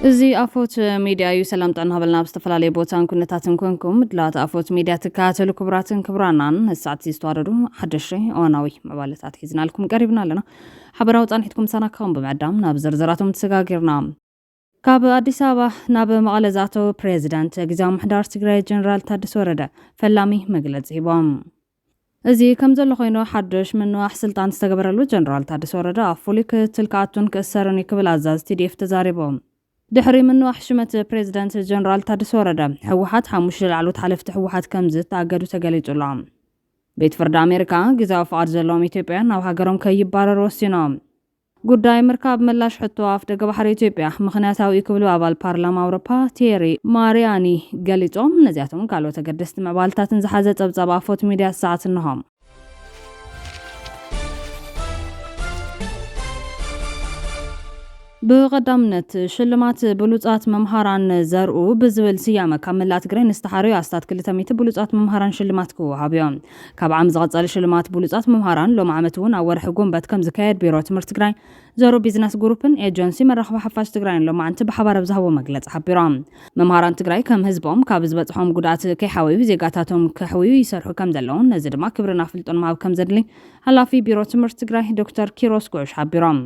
እዚ ኣፎት ሚድያ እዩ። ሰላም ጥዕና ሃበልና። ኣብ ዝተፈላለየ ቦታን ኩነታትን ኮንኩም ምድላዋት ኣፎት ሚድያ ትከታተሉ ክቡራትን ክቡራናን፣ ንሰዓት ዝተዋደዱ ሓደሽቲ እዋናዊ ምዕባለታት ሒዝናልኩም ቀሪብና ኣለና። ሓበራዊ ጻንሒትኩም ምሳና ክኸውን ብምዕዳም ናብ ዝርዝራቶም ተሰጋጊርና። ካብ ኣዲስ ኣበባ ናብ መቐለ ዝኣተው ፕሬዚዳንት ግዝያዊ ምሕዳር ትግራይ ጀነራል ታደሰ ወረደ ፈላሚ መግለጺ ሂቦም። እዚ ከም ዘሎ ኮይኑ፣ ሓድሽ ምንዋሕ ስልጣን ዝተገበረሉ ጀነራል ታደሰ ወረደ ኣብ ፍሉይ ክትትል ክኣቱን ክእሰርን እዩ ክብል ኣዛዚ ቲ ዲ ኤፍ ተዛሪቡ። ድሕሪ ምንዋሕ ሽመት ፕሬዚዳንት ጀነራል ታደሰ ወረደ፣ ህወሓት ሓሙሽተ ላዕለዎት ሓለፍቲ ህወሓት ከም ዝተኣገዱ ተገሊጹ ኣሎ። ቤት ፍርዲ ኣሜሪካ ግዝያዊ ፍቓድ ዘለዎም ኢትዮጵያውያን ናብ ሃገሮም ከይባረሩ ወሲኖም። ጉዳይ ምርካብ ምላሽ ሕቶ ኣፍ ደገ ባሕሪ ኢትዮጵያ ምኽንያታዊ እዩ ክብሉ ኣባል ፓርላማ ኣውሮፓ ቲየሪ ማሪያኒ ገሊጾም። ነዚኣቶም ካልኦት ኣገደስቲ ምዕባለታትን ዝሓዘ ጸብጻብ ኣፎት ሚድያ ሰዓት እንሆ። ብቐዳምነት ሽልማት ብሉጻት መምሃራን ዘርኡ ብዝብል ስያመ ካብ መላእ ትግራይ ንዝተሓረዩ ኣስታት ክልተ ሚእቲ ብሉጻት መምሃራን ሽልማት ክወሃብ እዮም። ካብ ዓም ዝቐጸለ ሽልማት ብሉጻት መምሃራን ሎም ዓመት እውን ኣብ ወርሒ ጉንበት ከም ዝካየድ ቢሮ ትምህርቲ ትግራይ፣ ዘሩ ቢዝነስ ግሩፕን ኤጀንሲ መራኸቢ ሓፋሽ ትግራይን ሎማዕንቲ ብሓባር ኣብ ዝሃቦ መግለጺ ሓቢሮም። መምሃራን ትግራይ ከም ህዝቦም ካብ ዝበጽሖም ጉድኣት ከይሓወዩ ዜጋታቶም ከሕውዩ ይሰርሑ ከም ዘለውን ነዚ ድማ ክብርን ኣፍልጦን ምሃብ ከም ዘድሊ ሓላፊ ቢሮ ትምህርቲ ትግራይ ዶክተር ኪሮስ ጉዕሽ ሓቢሮም።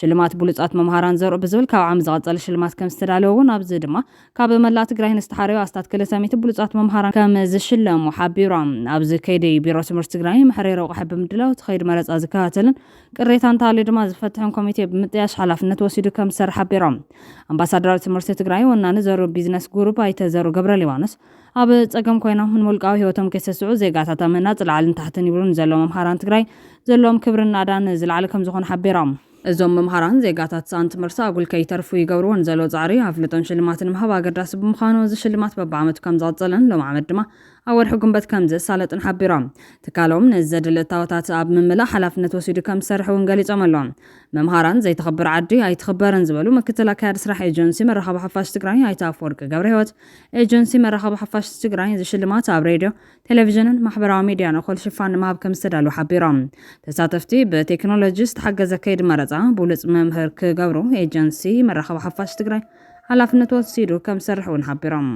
ሽልማት ብሉጻት መምሃራን ዘርኡ ብዝብል ካብ ዓም ዝቐጸለ ሽልማት ከም ዝተዳለወ እውን ኣብዚ ድማ ካብ መላእ ትግራይ ንዝተሓረዩ ኣስታት ክልተ ሚእቲ ብሉጻት መምሃራን ከም ዝሽለሙ ሓቢሮም። ኣብዚ ከይዲ ቢሮ ትምህርቲ ትግራይ መሕረሪ ረቑሒ ብምድላው እቲ ከይዲ መረጻ ዝከታተልን ቅሬታ እንተሃልዩ ድማ ዝፈትሕን ኮሚቴ ብምጥያሽ ሓላፍነት ወሲዱ ከም ዝሰርሕ ሓቢሮም። ኣምባሳደር ትምህርቲ ትግራይ ወናኒ ዘሩ ቢዝነስ ግሩፕ ኣይተ ዘሩ ገብረ ሊባኖስ ኣብ ጸገም ኮይኖም ንውልቃዊ ህይወቶም ከይሰስዑ ዜጋታት ኣብ ምህናጽ ላዕልን ታሕትን ይብሉ ንዘለዉ መምሃራን ትግራይ ዘለዎም ክብርን ናእዳን ዝለዓለ ከም ዝኾነ ሓቢሮም። እዞም መምሃራን ዜጋታት ሰኣን ትምህርቲ ኣጉል ከይተርፉ ይገብርዎ ንዘለዎ ጻዕሪ ኣፍልጦን ሽልማትን ምሃብ ኣገዳሲ ብምዃኑ፣ እዚ ሽልማት በብዓመቱ ከም ዝቕጽልን ሎም ዓመት ድማ ኣብ ወርሒ ጉንበት ከም ዝሳለጥን ሓቢሮም። ትካሎም ነዚ ዘድሊ እታወታት ኣብ ምምላእ ሓላፍነት ወሲዱ ከም ዝሰርሕ እውን ገሊጾም ኣለዉ። መምሃራን ዘይተኸብር ዓዲ ኣይትኽበርን ዝበሉ ምክትል ኣካያዲ ስራሕ ኤጀንሲ መራኸቢ ሓፋሽ ትግራይ ኣይተ ኣፈወርቂ ገብረ ህይወት፣ ኤጀንሲ መራኸቢ ሓፋሽ ትግራይ እዚ ሽልማት ኣብ ሬድዮ፣ ቴሌቪዥንን ማሕበራዊ ሚድያን እኹል ሽፋን ንምሃብ ከም ዝተዳለወ ሓቢሮም። ተሳተፍቲ ብቴክኖሎጂ ዝተሓገዘ ከይዲ መረፃ ብሉፅ መምህር ክገብሩ ኤጀንሲ መራኸቢ ሓፋሽ ትግራይ ሓላፍነት ወሲዱ ከም ዝሰርሕ እውን ሓቢሮም።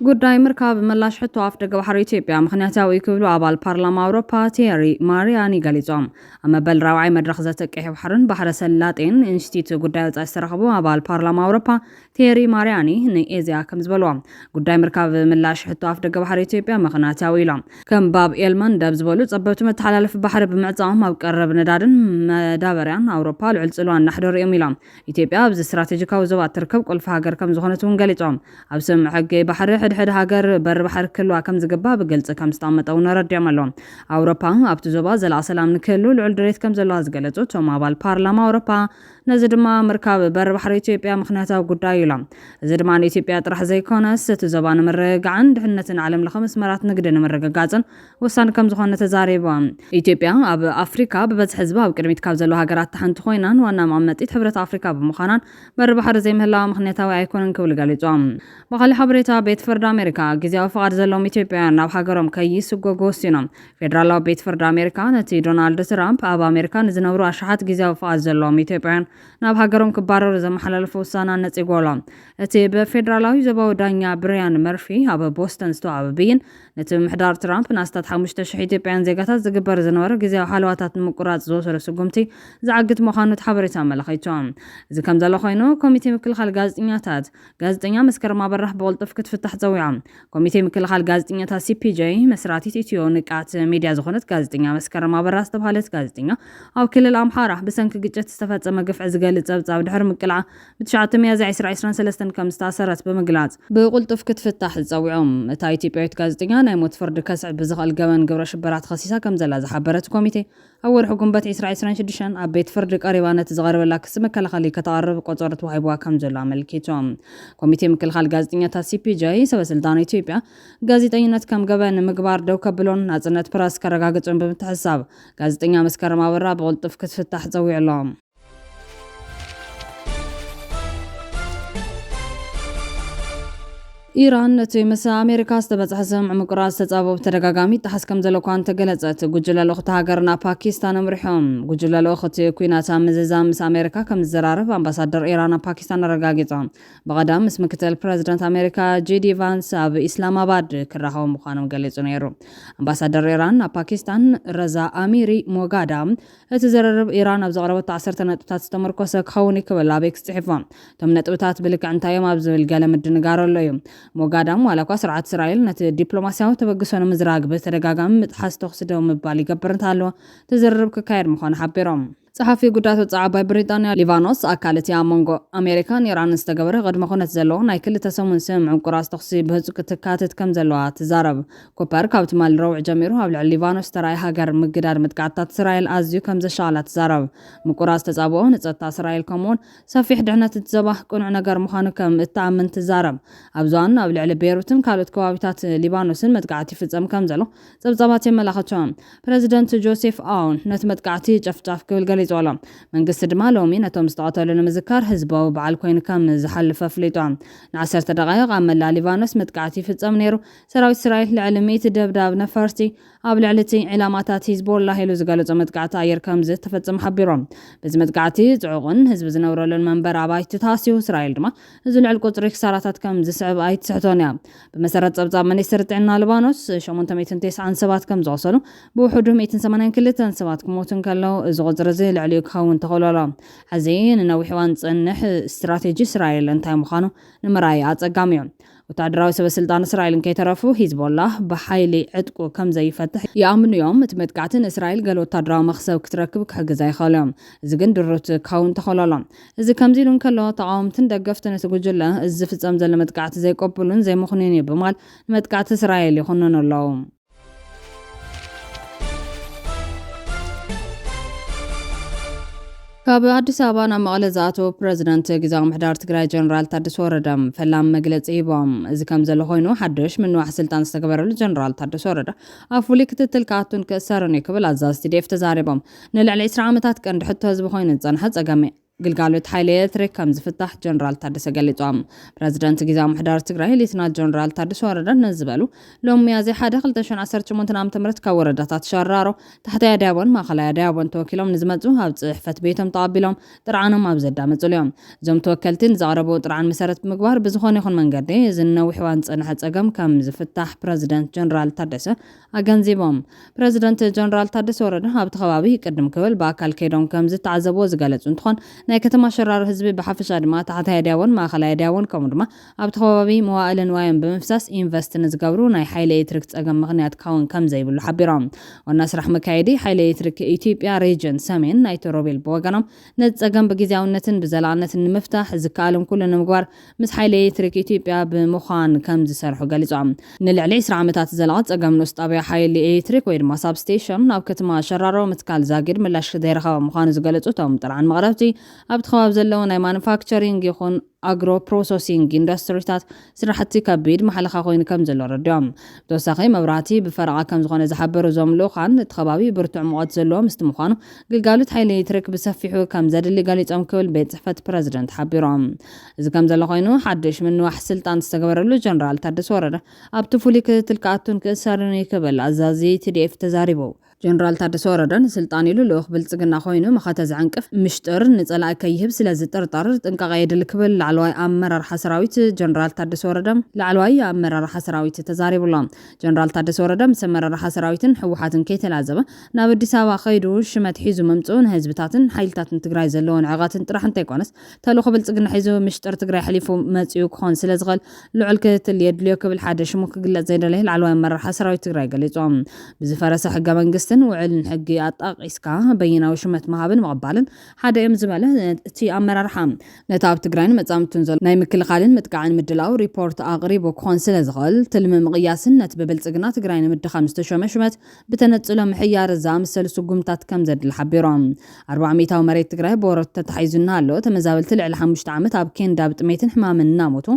ጉዳይ ምርካብ ምላሽ ሕቶ ኣፍ ደገ ባሕሪ ኢትዮጵያ ምኽንያታዊ እዩ ክብሉ ኣባል ፓርላማ ኣውሮፓ ቲየሪ ማሪያኒ ገሊጾም። ኣብ መበል ራብዓይ መድረኽ ዘተ ቀይሕ ባሕርን ባሕረ ሰላጤን ኢንስቲትዩት ጉዳይ ወጻኢ ዝተረኸቡ ኣባል ፓርላማ ኣውሮፓ ቲየሪ ማሪያኒ ንኤዚያ ከም ዝበልዎ፣ ጉዳይ ምርካብ ምላሽ ሕቶ ኣፍ ደገ ባሕሪ ኢትዮጵያ ምኽንያታዊ ኢሎም። ከም ባብ ኤል መንደብ ዝበሉ ጸበብቲ መተሓላለፊ ባሕሪ ብምዕጻዎም ኣብ ቀረብ ነዳድን መዳበርያን ኣውሮፓ ልዑል ጽልዋ እናሕደሩ እዮም ኢሎም። ኢትዮጵያ ኣብዚ ስትራቴጂካዊ ዞባ እትርከብ ቁልፊ ሃገር ከም ዝኾነት እውን ገሊጾም። ኣብ ስምምዕ ሕጊ ባሕሪ ሕድሕድ ሃገር በሪ ባሕሪ ክህልዋ ከም ዝግባእ ብግልጺ ከም ዝተቐመጠ እውን ኣረዲኦም ኣለዉ። ኣውሮፓ ኣብቲ ዞባ ዘላቒ ሰላም ንክህሉ ልዑል ድሌት ከም ዘለዋ ዝገለጹ እቶም ኣባል ፓርላማ ኣውሮፓ፣ ነዚ ድማ ምርካብ በሪ ባሕሪ ኢትዮጵያ ምኽንያታዊ ጉዳይ እዩ ኢሎም። እዚ ድማ ንኢትዮጵያ ጥራሕ ዘይኮነስ እቲ ዞባ ንምርግጋዕን ድሕነትን ዓለም ለኸ መስመራት ንግዲ ንምርግጋጽን ወሳኒ ከም ዝኾነ ተዛሪቦም። ኢትዮጵያ ኣብ ኣፍሪካ ብበዝሒ ህዝቢ ኣብ ቅድሚት ካብ ዘለዋ ሃገራት ሓንቲ ኮይናን ዋና መቐመጢት ሕብረት ኣፍሪካ ብምዃናን በሪ ባሕሪ ዘይምህላዋ ምኽንያታዊ ኣይኮነን ክብል ገሊጾም። ብኻሊእ ሓበሬታ፣ ቤት ፍርዲ ኣሜሪካ ግዜያዊ ፍቓድ ዘለዎም ኢትዮጵያውያን ናብ ሃገሮም ከይስጎጉ ወሲኖም። ፌደራላዊ ቤት ፍርዲ ኣሜሪካ ነቲ ዶናልድ ትራምፕ ኣብ ኣሜሪካ ንዝነብሩ ኣሽሓት ግዜያዊ ፍቓድ ዘለዎም ኢትዮጵያውያን ናብ ሃገሮም ክባረሩ ዘመሓላለፎ ውሳነ ኣነጺጎ ኣሎ። እቲ ብፌደራላዊ ዞባዊ ዳኛ ብርያን መርፊ ኣብ ቦስተን ዝተዋህበ ብይን፣ ነቲ ምሕዳር ትራምፕ ንኣስታት ሓሙሽተ ሽሕ ኢትዮጵያውያን ዜጋታት ዝግበር ዝነበረ ግዜያዊ ሓለዋታት ንምቁራጽ ዝወሰዶ ስጉምቲ ዝዓግት ምዃኑ እቲ ሓበሬታ ኣመላኺቱ። እዚ ከም ዘሎ ኮይኑ፣ ኮሚቴ ምክልኻል ጋዜጠኛታት፣ ጋዜጠኛ መስከረም ኣበራህ ብቕልጡፍ ክትፍታሕ ጸዊዖም። ኮሚቴ ምክልኻል ጋዜጠኛታት ሲ ፒ ጄ መስራቲት ኢትዮ ንቃት ሚድያ ዝኾነት ጋዜጠኛ መስከረም ኣበራህ ዝተባህለት ጋዜጠኛ፣ ኣብ ክልል ኣምሓራ ብሰንኪ ግጭት ዝተፈጸመ ግፍዒ ዝገልጽ ጸብጻብ ድሕሪ ምቅላዓ፣ ብትሽዓተ ሚያዝያ ዕስራ ዕስራን ሰለስተን ከም ዝተኣሰረት ብምግላጽ፣ ብቕልጡፍ ክትፍታሕ ጸዊዖም። እታ ኢትዮጵያዊት ጋዜጠኛ ናይ ሞት ፍርዲ ከስዕብ ብዝኽእል ገበን ግብረ ሽበራ ተኸሲሳ ከም ዘላ ዝሓበረ እቲ ኮሚቴ፣ ኣብ ወርሒ ጉንበት ዕስራ ዕስራን ሽዱሽተን ኣብ ቤት ፍርዲ ቀሪባ ነቲ ዝቐረበላ ክሲ መከላኸሊ ከተቕርብ ቆጸሮ ተዋሂብዋ ከም ዘሎ ኣመልኪቱ። ኮሚቴ ምክልኻል ጋዜጠኛታት ሲ ፒ ጄ፣ ሰበ ስልጣን ኢትዮጵያ ጋዜጠኝነት ከም ገበን ንምግባር ደው ከብሎን ናጽነት ፕረስ ከረጋግጽን ብምትሕስሳብ፣ ጋዜጠኛ መስከረም ኣበራ ብቕልጡፍ ክትፍታሕ ጸዊዑ ኣሎ። ኢራን ነቲ ምስ ኣሜሪካ ዝተበጽሐ ስምምዕ ምቁራጽ ተጻብኦ ብተደጋጋሚ ይጠሓስ ከም ዘሎ እኳ እንተገለጸት፣ ጉጅለ ልኡኽቲ ሃገር ናብ ፓኪስታን ኣምሪሖም። ጉጅለ ልኡኽቲ ኩናት ኣብ ምዝዛም ምስ ኣሜሪካ ከም ዝዘራረብ ኣምባሳደር ኢራን ኣብ ፓኪስታን ኣረጋጊጾም። ብቐዳም ምስ ምክትል ፕረዚደንት ኣሜሪካ ጄዲ ቫንስ ኣብ ኢስላማባድ ክራኸቡ ምዃኖም ገሊጹ ነይሩ። ኣምባሳደር ኢራን ኣብ ፓኪስታን ረዛ ኣሚሪ ሞጋዳ፣ እቲ ዝርርብ ኢራን ኣብ ዘቕረበቶ ዓሰርተ ነጥብታት ዝተመርኮሰ ክኸውን እዩ ክብል ኣብ ኤክስ ጽሒፎ። እቶም ነጥብታት ብልክዕ እንታይ እዮም ኣብ ዝብል ገለ ምድንጋር ኣሎ እዩ። ሞጋዳም ዋላ እኳ ስርዓት እስራኤል ነቲ ዲፕሎማስያዊ ተበግሶ ንምዝራግ ብተደጋጋሚ ምጥሓስ ተኹሲ ደው ምባል ይገብር እንተሃለወ፣ እቲ ዝርርብ ክካየድ ምዃኑ ሓቢሮም። ጸሓፊ ጉዳያት ወጻኢ ዓባይ ብሪጣንያ፣ ሊባኖስ ኣካል እቲ ኣብ መንጎ ኣሜሪካን ኢራንን ዝተገበረ ቅድመ ኩነት ዘለዎ ናይ ክልተ ሰሙን ስምምዕ ምቁራጽ ተኹሲ ብህጹ ክትካተት ከም ዘለዋ ትዛረብ። ኩፐር ካብ ትማሊ ረቡዕ ጀሚሩ ኣብ ልዕሊ ሊባኖስ ተራእየ ሃገር ምግዳድ መጥቃዕትታት እስራኤል ኣዝዩ ከም ዘሻቕላ ትዛረብ። ምቁራጽ ተጻብኦ ንጸጥታ እስራኤል ከምኡውን ሰፊሕ ድሕነት እቲ ዘባ ቅኑዕ ነገር ምዃኑ ከም እትኣምን ትዛረብ። ኣብ ዞባን ኣብ ልዕሊ ቤይሩትን ካልኦት ከባቢታት ሊባኖስን መጥቃዕቲ ይፍጸም ከም ዘሎ ጸብጻባት የመላኽቱ። ፕረዚደንት ጆሴፍ ኣውን ነቲ መጥቃዕቲ ጨፍጫፍ ክብል ገሊጹ ኣሎ። መንግስቲ ድማ ሎሚ ነቶም ዝተቐተሉ ንምዝካር ህዝባዊ በዓል ኮይኑ ከም ዝሓልፍ ኣፍሊጡ። ንዓሰርተ ደቓይቕ ኣብ መላእ ሊባኖስ መጥቃዕቲ ይፍጸም ነይሩ። ሰራዊት እስራኤል ልዕሊ ሚእቲ ደብዳብ ነፈርቲ ኣብ ልዕሊ እቲ ዒላማታት ሂዝቦላህ ኢሉ ዝገለጾ መጥቃዕቲ ኣየር ከም ዝተፈጸመ ሓቢሮም። በዚ መጥቃዕቲ ጽዑቕን ህዝቢ ዝነብረሉን መንበር ኣባይቲ ተሃስዩ፣ እስራኤል ድማ እዚ ልዕል ቁጽሪ ክሳራታት ከም ዝስዕብ ኣይትስሕቶን እያ። ብመሰረት ጸብጻብ ሚኒስትሪ ጥዕና ሊባኖስ፣ ሸሞንተ ሚእትን ተስዓን ሰባት ከም ዝቖሰሉ፣ ብውሕዱ ሚእትን ሰማንያን ክልተን ሰባት ክሞቱ እንከለዉ፣ እዚ ቁጽሪ እዚ ልዕሊኡ ክኸውን ተኽእሎ ኣሎ። ሕዚ ንነዊሕ እዋን ዝጸንሕ ስትራቴጂ እስራኤል እንታይ ምዃኑ ንምርኣይ ኣጸጋሚ እዩ። ወታደራዊ ሰበ ስልጣን እስራኤል እንከይተረፉ፣ ሂዝቦላህ ብሓይሊ ዕጥቁ ከም ዘይፈትሕ ይኣምኑ እዮም። እቲ መጥቃዕቲ ንእስራኤል ገለ ወታደራዊ መኽሰብ ክትረክብ ክሕግዛ ይኽእል እዮም። እዚ ግን ድሩት ክኸውን ተኽእሎ ኣሎ። እዚ ከምዚ ኢሉ እንከሎ፣ ተቓወምትን ደገፍትን እቲ ጉጅለ፣ እዚ ዝፍጸም ዘሎ መጥቃዕቲ ዘይቀብሉን ዘይምኽኑይን እዩ ብምባል ንመጥቃዕቲ እስራኤል ይኹንኑ ኣለዉ። ካብ ኣዲስ ኣበባ ናብ መቐለ ዝኣተዉ ፕረዚደንት ግዝያዊ ምምሕዳር ትግራይ ጀነራል ታደሰ ወረደ ፈላሚ መግለጺ ሂቦም። እዚ ከም ዘሎ ኮይኑ፣ ሓድሽ ምንዋሕ ስልጣን ዝተገበረሉ ጀነራል ታደሰ ወረደ ኣብ ፍሉይ ክትትል ክኣቱን ክእሰርን እዩ ክብል ኣዛዚ ቲ ዲ ኤፍ ተዛሪቦም። ንልዕሊ ዕስራ ዓመታት ቀንዲ ሕቶ ህዝቢ ኮይኑ ዝጸንሐ ጸገም ግልጋሎት ሓይሊ ኤሌክትሪክ ከም ዝፍታሕ ጀነራል ታደሰ ገሊጾም። ፕረዚደንት ግዝያዊ ምምሕዳር ትግራይ ሌተናል ጀነራል ታደሰ ወረደ ነዚ ዝበሉ፣ ሎም ሚያዝያ ሓደ ክልተ ሽሕን ዓሰርተ ሸሞንተን ዓመተ ምህረት ካብ ወረዳታት ሸራሮ፣ ታሕታይ ኣድያቦን ማእኸላይ ኣድያቦን ተወኪሎም ንዝመጹ ኣብ ጽሕፈት ቤቶም ተቐቢሎም ጥርዓኖም ኣብ ዘዳመጹሉ እዮም። እዞም ተወከልቲ ንዘቕረብዎ ጥርዓን መሰረት ብምግባር ብዝኾነ ይኹን መንገዲ እዚ ንነዊሕ እዋን ዝጸንሐ ጸገም ከም ዝፍታሕ ፕረዚደንት ጀነራል ታደሰ ኣገንዚቦም። ፕረዚደንት ጀነራል ታደሰ ወረደ ኣብቲ ከባቢ ቅድም ክብል ብኣካል ከይዶም ከም ዝተዓዘብዎ ዝገለጹ እንትኾን፣ ናይ ከተማ ሸራሮ ህዝቢ ብሓፈሻ ድማ ታሕታይ ኣድያቦን ማእኸላይ ኣድያቦን ከምኡ ድማ ኣብቲ ከባቢ መዋእለ ንዋዮም ብምፍሳስ ኢንቨስት ንዝገብሩ ናይ ሓይሊ ኤሌክትሪክ ጸገም ምኽንያት ክኸውን ከም ዘይብሉ ሓቢሮም። ዋና ስራሕ መካየዲ ሓይሊ ኤሌክትሪክ ኢትዮጵያ ሬጅን ሰሜን ናይቲ ሮቤል ብወገኖም፣ ነቲ ጸገም ብግዝያውነትን ብዘላቕነትን ንምፍታሕ ዝከኣልን ኩሉ ንምግባር ምስ ሓይሊ ኤሌክትሪክ ኢትዮጵያ ብምዃን ከም ዝሰርሑ ገሊጾም። ንልዕሊ ዕስራ ዓመታት ዝዘለቐ ጸገም ንኡስ ጣብያ ሓይሊ ኤሌክትሪክ ወይ ድማ ሳብስቴሽን ኣብ ከተማ ሸራሮ ምትካል ዛጊድ ምላሽ ዘይረኸበ ምዃኑ ዝገለጹ እቶም ጥርዓን መቕረብቲ፣ ኣብቲ ከባቢ ዘለዉ ናይ ማኑፋክቸሪንግ ይኹን ኣግሮ ፕሮሰሲንግ ኢንዱስትሪታት ስራሕቲ ከቢድ ማሕለኻ ኮይኑ ከም ዘሎ ኣረዲኦም። ብተወሳኺ መብራህቲ ብፈረቓ ከም ዝኾነ ዝሓበሩ እዞም ልኡኻን፣ እቲ ከባቢ ብርቱዕ ሙቐት ዘለዎ ምስቲ ምዃኑ ግልጋሎት ሓይሊ ኤሌክትሪክ ብሰፊሑ ከም ዘድሊ ገሊጾም ክብል ቤት ጽሕፈት ፕረዚደንት ሓቢሮም። እዚ ከም ዘሎ ኮይኑ፣ ሓድሽ ምንዋሕ ስልጣን ዝተገበረሉ ጀነራል ታደሰ ወረደ ኣብቲ ፍሉይ ክትትል ክኣቱን ክእሰርን እዩ ክብል ኣዛዚ ቲ ዲ ኤፍ ተዛሪቡ። ጀነራል ታደሰ ወረደ ንስልጣን ኢሉ ልኡኽ ብልጽግና ኮይኑ መኸተ ዘዕንቅፍ ምሽጥር ንጸላኢ ከይህብ ስለ ዝጥርጠር ጥንቃቐ የድሊ ክብል ላዕለዋይ ኣመራርሓ ሰራዊት ጀነራል ታደሰ ወረደ፣ ላዕለዋይ ኣመራርሓ ሰራዊት ተዛሪቡ ኣሎ። ጀነራል ታደሰ ወረደ ምስ ኣመራርሓ ሰራዊትን ህወሓትን ከይተላዘበ ናብ ኣዲስ ኣበባ ከይዱ ሽመት ሒዙ ምምጽኡ ንህዝብታትን ሓይልታትን ትግራይ ዘለዎ ንዕቐትን ጥራሕ እንተይኮነስ፣ ተልእኾ ብልጽግና ሒዙ ምሽጥር ትግራይ ኣሕሊፉ መጺኡ ክኾን ስለ ዝኽእል ልዑል ክትትል የድልዮ ክብል ሓደ ሽሙ ክግለጽ ዘይደለየ ላዕለዋይ ኣመራርሓ ሰራዊት ትግራይ ገሊጹ። ብዝፈረሰ ሕገ መንግስትን ውዕልን ሕጊ ኣጣቒስካ በይናዊ ሽመት ምሃብን ምቕባልን ሓደ እዮም ዝበለ እቲ ኣመራርሓ፣ ነቲ ኣብ ትግራይን መጻምድቱን ዘሎ ናይ ምክልኻልን ምጥቃዕን ምድላው ሪፖርት ኣቕሪቡ ክኾን ስለ ዝኽእል፣ ትልሚ ምቕያስን ነቲ ብብልጽግና ትግራይ ንምድኻም ዝተሾመ ሽመት ብተነጽሎ ምሕያር ዝኣመሰሉ ስጉምታት ከም ዘድሊ ሓቢሮም። ኣርባዓ ሚእታዊ መሬት ትግራይ ብወረርቲ ተታሒዙ እናሃለወ፣ ተመዛበልቲ ልዕሊ ሓሙሽተ ዓመት ኣብ ኬንዳ ብጥሜትን ሕማምን እናሞቱ፣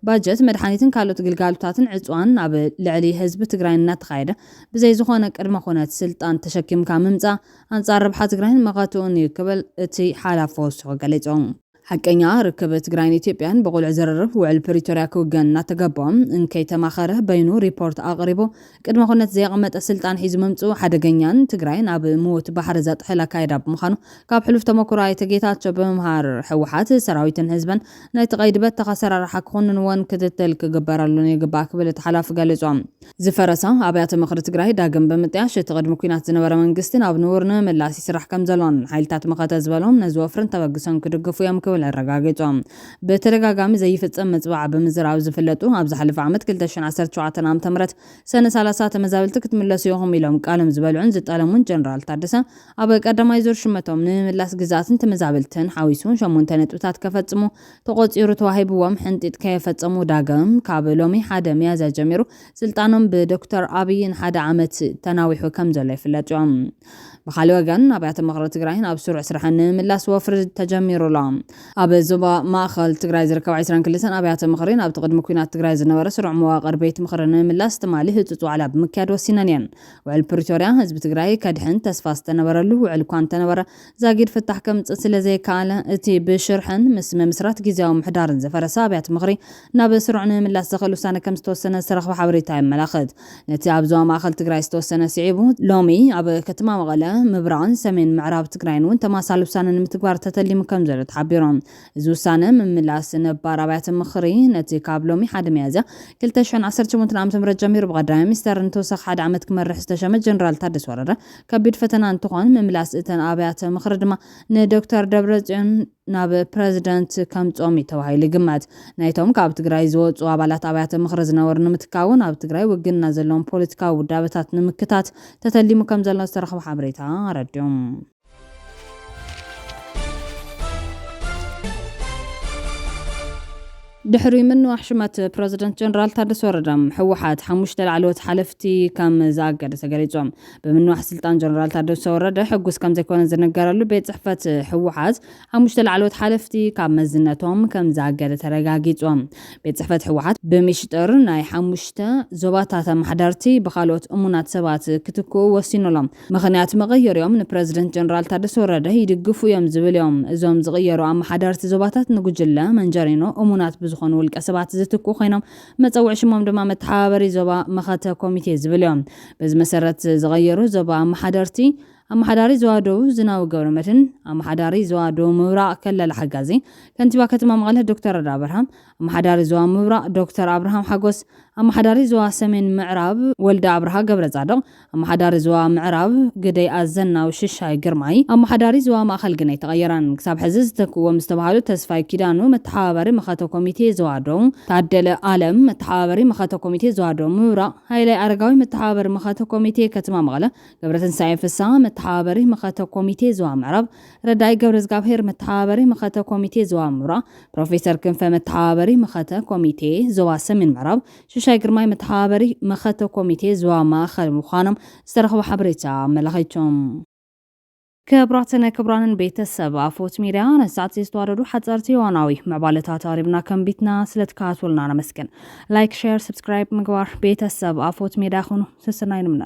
ባጀት፣ መድሓኒትን ካልኦት ግልጋሎታትን ዕፅዋን ኣብ ልዕሊ ህዝቢ ትግራይ እናተኻየደ ብዘይ ዝኾነ ቅድመ ኩነት ስልጣን ተሸኪምካ ምምፃእ ኣንፃር ረብሓ ትግራይን መኸትኡን እዩ ክብል እቲ ሓላፊ ወሲኹ ገሊፁ። ሓቀኛ ርክብ ትግራይን ኢትዮጵያን ብቑልዕ ዝርርብ ውዕል ፕሪቶርያ ክውገን እናተገባኦም እንከይተማኸረ በይኑ ሪፖርት ኣቕሪቡ ቅድመ ኩነት ዘየቐመጠ ስልጣን ሒዙ ምምፅኡ ሓደገኛን ትግራይ ናብ ምዉት ባሕሪ ዘጥሕል ኣካይዳ ብምዃኑ ካብ ሕሉፍ ተመክሮ ኣይተ ጌታቸው ብምምሃር ህወሓት ሰራዊትን ህዝብን ናይቲ ቀይዲ በተኽ ኣሰራርሓ ክኹንንዎን ክትትል ክግበረሉን ይግባእ ክብል እቲ ሓላፊ ገሊፁ። ዝፈረሳ ኣብያተ ምኽሪ ትግራይ ዳግም ብምጥያሽ እቲ ቅድሚ ኩናት ዝነበረ መንግስቲ ናብ ንቡር ንምምላስ ይስራሕ ከም ዘሎን ሓይልታት መኸተ ዝበሎም ነዚ ወፍርን ተበግሶን ክድግፉ እዮም ክብል ኣረጋጊጹ። ብተደጋጋሚ ዘይፍጸም መጽዋዕ ብምዝራብ ዝፍለጡ ኣብ ዝሓለፈ ዓመት ክልተ ሽሕን ዓሰርተ ሸውዓተን ዓመተ ምህረት ሰነ ሰላሳ ተመዛበልቲ ክትምለሱ ኢኹም ኢሎም ቃሎም ዝበልዑን ዝጠለሙን ጀነራል ታደሰ ኣብ ቀዳማይ ዙር ሽመቶም ንምምላስ ግዝኣትን ተመዛበልትን ሓዊሱ ሸሞንተ ነጥብታት ከፈጽሙ ተቖጺሩ ተዋሂብዎም ሕንጢጥ ከየፈጸሙ ዳግም ካብ ሎሚ ሓደ ሚያዝያ ጀሚሩ ስልጣኖም ብዶክተር ኣብይ ንሓደ ዓመት ተናዊሑ ከም ዘሎ ይፍለጥ እዩ። ብኻልእ ወገን ኣብያተ ምኽሪ ትግራይ ናብ ስሩዕ ስራሐን ንምምላስ ወፍሪ ተጀሚሩ ኣሎ። ኣብ ዞባ ማእኸል ትግራይ ዝርከባ ዕስራን ክልተን ኣብያተ ምኽሪ ናብቲ ቅድሚ ኩናት ትግራይ ዝነበረ ስሩዕ መዋቕር ቤት ምኽሪ ንምምላስ ትማሊ ህፁፅ ዋዕላ ብምክያድ ወሲነን እየን። ውዕል ፕሪቶርያ ህዝቢ ትግራይ ከድሕን ተስፋ ዝተነበረሉ ውዕል እኳ እንተነበረ ዛጊድ ፍታሕ ከምፅእ ስለ ዘይከኣለ እቲ ብሽርሕን ምስ ምምስራት ግዝያዊ ምሕዳርን ዝፈረሰ ኣብያተ ምኽሪ ናብ ስሩዕ ንምምላስ ዘኽእል ውሳነ ከም ዝተወሰነ ዝተረኽበ ሓበሬታ የመላኽት። ነቲ ኣብ ዞባ ማእኸል ትግራይ ዝተወሰነ ስዒቡ ሎሚ ኣብ ከተማ መቐለ ምብራቕን ሰሜን ምዕራብ ትግራይን እውን ተማሳሊ ውሳነ ንምትግባር ተተሊሙ ከም ዘሎ ተሓቢሩ። እዚ ውሳነ ምምላስ ነባር ኣብያተ ምኽሪ ነቲ ካብ ሎሚ ሓደ ሚያዝያ ክልተ ሽሕን ዓሰርተ ሸሞንተን ዓመተ ምህረት ጀሚሩ ብቐዳማይ ሚኒስተር ንተወሳኺ ሓደ ዓመት ክመርሕ ዝተሸመ ጀነራል ታደሰ ወረደ ከቢድ ፈተና እንትኾን ምምላስ እተን ኣብያተ ምኽሪ ድማ ንዶክተር ደብረጽዮን ናብ ፕረዚደንት ከምጾም እዩ ተባሂሉ ይግመት። ናይቶም ካብ ትግራይ ዝወፁ ኣባላት ኣብያተ ምኽሪ ዝነበሩ ንምትካውን ኣብ ትግራይ ውግንና ዘለዎም ፖለቲካዊ ውዳበታት ንምክታት ተተሊሙ ከም ዘሎ ዝተረኽበ ሓበሬታ ኣረዲኦም። ድሕሪ ምንዋሕ ሽመት ፕረዚደንት ጀነራል ታደሰ ወረደ ህወሓት ሓሙሽተ ላዕለዎት ሓለፍቲ ከም ዝኣገደ ተገሊጹ። ብምንዋሕ ስልጣን ጀነራል ታደሰ ወረደ ሕጉስ ከም ዘይኮነ ዝነገረሉ ቤት ጽሕፈት ህወሓት ሓሙሽተ ላዕለዎት ሓለፍቲ ካብ መዝነቶም ከም ዝኣገደ ተረጋጊጹ። ቤት ጽሕፈት ህወሓት ብሚሽጥር ናይ ሓሙሽተ ዞባታት ኣመሓዳርቲ ብኻልኦት እሙናት ሰባት ክትክኡ ወሲኑ ኣሎ። ምኽንያት መቐየሪኦም ንፕረዚደንት ጀነራል ታደሰ ወረደ ይድግፉ እዮም ዝብል እዮም። እዞም ዝቕየሩ ኣመሓዳርቲ ዞባታት ንጉጅለ መንጀሪኖ እሙናት ብዝኾኑ ውልቀ ሰባት ዝትክኡ ኮይኖም መፀውዒ ሽሞም ድማ መተሓባበሪ ዞባ መኸተ ኮሚቴ ዝብል እዮም። በዚ መሰረት ዝቐየሩ ዞባ ኣመሓዳርቲ ኣመሓዳሪ ዞባ ደቡብ ዝናቡ ገብረመድህን፣ ኣመሓዳሪ ዞባ ደቡብ ምብራቕ ከለለ ሓጋዚ፣ ከንቲባ ከተማ መቐለ ዶክተር ረዳ ኣብርሃም፣ ኣመሓዳሪ ዞባ ምብራቕ ዶክተር ኣብርሃም ሓጎስ፣ ኣመሓዳሪ ዞባ ሰሜን ምዕራብ ወልደ ኣብርሃ ገብረ ጻድቕ፣ ኣመሓዳሪ ዞባ ምዕራብ ግደይ ኣዘናው ሽሻይ ግርማይ፣ ኣመሓዳሪ ዞባ ማእኸል ግን ኣይተቐየረን። ክሳብ ሕዚ ዝተክዎም ዝተባሃሉ ተስፋይ ኪዳኑ መተሓባበሪ መኸተ ኮሚቴ ዞባ ደቡብ፣ ታደለ ኣለም መተሓባበሪ መኸተ ኮሚቴ ዞባ ደቡብ ምብራቕ፣ ሃይላይ ኣረጋዊ መተሓባበሪ መኸተ ኮሚቴ ከተማ መቐለ፣ ገብረትንሳኤ ፍስሃ መተሓባበሪ መኸተ ኮሚቴ ዞባ ምዕራብ፣ ረዳኢ ገብረዝጋብሄር መተሓባበሪ መኸተ ኮሚቴ ዞባ ምብራቕ፣ ፕሮፌሰር ክንፈ መተሓባበሪ መኸተ ኮሚቴ ዞባ ሰሜን ምዕራብ፣ ሽሻይ ግርማይ መተሓባበሪ መኸተ ኮሚቴ ዞባ ማእኸል ምዃኖም ዝተረኽበ ሓበሬታ ኣመላኺቱ። ክቡራትን ክቡራንን ቤተሰብ ኣፎት ሚድያ፣ ነዚ ሰዓት ዝተዋደዱ ሓፀርቲ እዋናዊ ምዕባለታት ኣቕሪብና ከንቢትና ስለትከታተሉና ነመስግን። ላይክ፣ ሼር፣ ሰብስክራይብ ምግባር ቤተሰብ ኣፎት ሚድያ ኩኑ። ሰሰናይ ንምነ።